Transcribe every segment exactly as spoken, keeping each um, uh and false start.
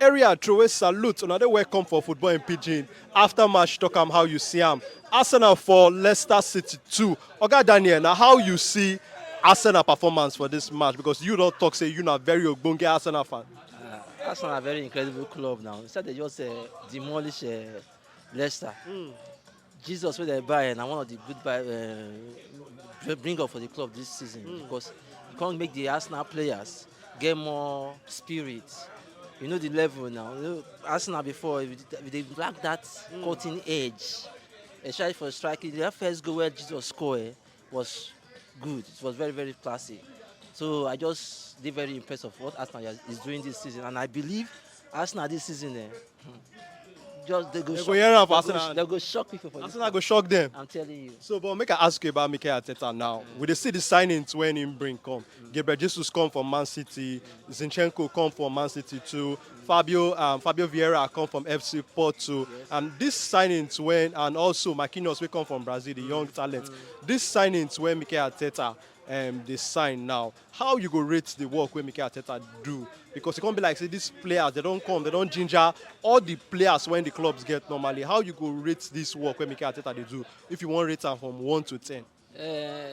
Area throway salute, una dey welcome for Football in Pidgin. After match, talk am how you see am. Arsenal four, Leicester City two. Oga Daniel, na how you see Arsenal performance for this match? Because you don talk say you na very ogbonge Arsenal fan. Uh, Arsenal are a very incredible club now. Instead they just uh, demolish uh, Leicester. Jesus wey dem buy na one of the good buy uh, bring up for the club this season because e come make the Arsenal players get more spirit. You know the level now. You know, Arsenal before we dey lack that cutting edge, especially for striking. The first goal where Jesus score eh, was good. It was very very classy. So I just dey very impressed of what Arsenal is doing this season, and I believe Arsenal this season eh, just they go They shock, go hear am for they go- Arsenal. They go shock people for this. Arsenal go shock them. I'm telling you. So, but make I ask you about Mikel Arteta now. We dey see the signings when him bring come. Gabriel Jesus come from Man City, Zinchenko come from Man City too, Fabio um, Fabio Vieira come from F C Porto, and these signings when and also Marquinhos wey come from Brazil, the young talent. These signings when Mikel Arteta um, dey sign now. How you go rate the work wey Mikel Arteta do? Because e come be like say these players they don come, they don ginger all the players when the clubs get normally. How you go rate this work wey Mikel Arteta dey do? If you wan rate am from one to ten. Uh,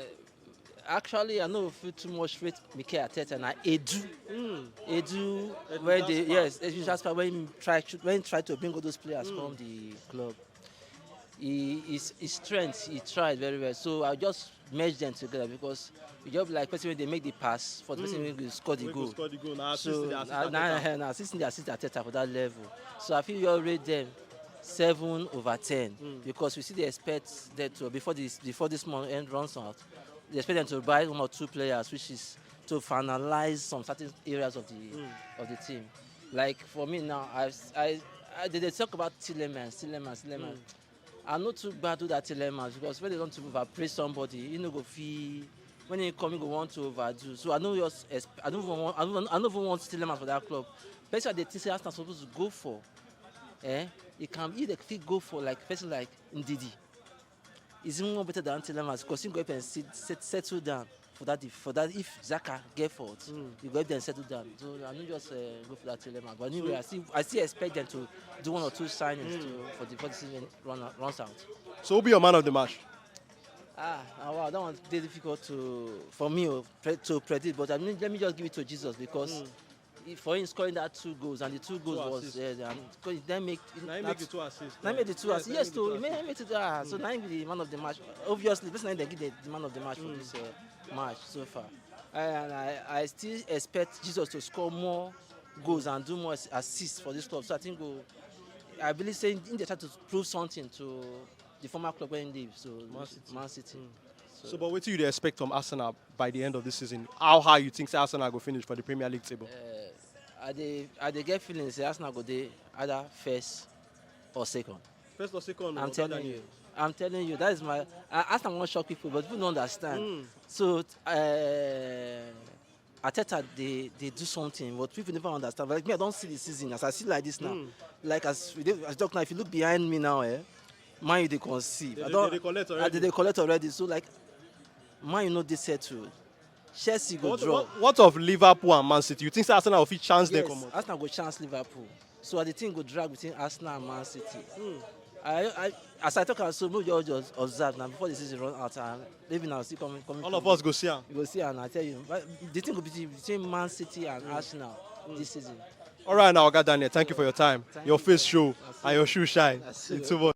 actually, I no feel too much with Mikel Arteta na Edu. Edu, Edu, where that's they fine. Yes, Edu Jasper when he try to when he try to bring all those players come the club. He his, his strength he tried very well. So I just merge them together because you just be like person when they make the pass for the person when they score the Wey go goal. Score the goal. Na So assist the assist na Arteta. na na assisting the assist Arteta for that level. So I feel you rate them seven over ten because we see they expect them to before this before this month end runs out. They expect them to buy one or two players, which is to finalize some certain areas of the of the team. Like for me now, I I, I they, they talk about Tillemans, Tillemans, Tillemans. I'm not too bad with that Tillemans because when they don't overpraise somebody, you know go feel when he come, he go want to overdo. So I know yours. I don't even want. I don't, I don't even want Tillemans for that club. Person they think say Arsenal supposed to go for. Eh, he can either fit go for like person like Ndidi. Is even more better than Tillemans because he go help and sit, set, settle down for that. For that, if Xhaka get fault, he go help them settle down. So I know just uh, go for that Tillemans. But anyway, I still I still expect them to do one or two signings to, for the for the season run, runs out. So who be your man of the match? Ah, ah, wow, that one dey difficult to for me oh, pre- to predict. But I mean, let me just give it to Jesus because he, for him scoring that two goals and the two goals Two was assists. Yeah, and scoring- then make Na him that- make the two assists. na him make the two Yes, assists. na Yes, him make the to two he made, he made it. Ah, so na him be the man of the match. Obviously, this na him they give the, the man of the match for this uh, match so far. And I, I still expect Jesus to score more goals and do more ass- assists for this club. So I think go, I believe saying in the try to prove something to the former club when he leave. So Man City. Man City. So, but wetin you dey expect from Arsenal by the end of this season? How high you think say Arsenal go finish for the Premier League table? Uh, I dey I dey get feeling say Arsenal go dey either first or second. First or second? I'm telling you. I'm telling you. That is my. Uh, Arsenal wan shock people, but people don't understand. So uh, Arteta dey dey do something, but people never understand. But like me, I don't see the season as I see like this now. Like as we dey, as talk now, if you look behind me now, eh, Man U dey concede. They- I they- don't. they dey collect I already. dey collect already. So like, Man U no dey settled. Chelsea go What, draw. what, what of Liverpool and Man City? You think say Arsenal fit chance them Yes, comot? Arsenal go chance Liverpool. So the thing go drag between Arsenal and Man City. I, I, as I talk am so, make you all just observe now before the season run out and maybe now still coming coming. All of us go see am. You go see and I tell you, but the thing go be between Man City and Arsenal this season. All right, now, Oga Daniel, thank you for your time. Thank Your you, face sir. show I see and you. Your shoe shine. I see It's you. Too much.